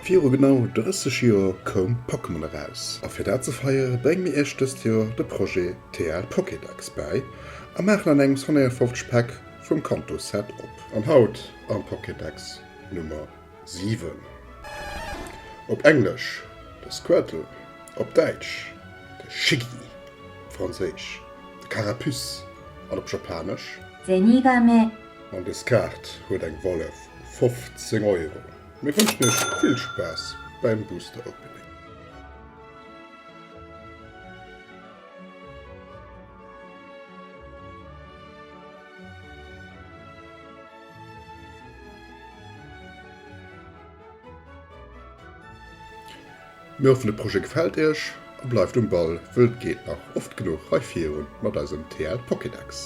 Viru genau 30 Joer koum Pokémon eraus a fir dat ze feiere brénge mir iech dëst Joer de Projet TL Pokédex bäi a maachen an engems 151 Päck vum Kanto Set op. An haut am Pokédex Nummer 7. Op Englesch de Squirtle, op Däitsch de Schiggy, op Franséisch de Carapuce an op Japanesch. Zenigame. An dës Kaart huet eng Valeur vu 15 Euro. Mir wënschen iech vill Spaass beim Booster Opening. Mir hoffen de Projet gefält iech a bleift um Ball, wëll et geet nach oft genuch hei virun mat eisem TL Pokédex.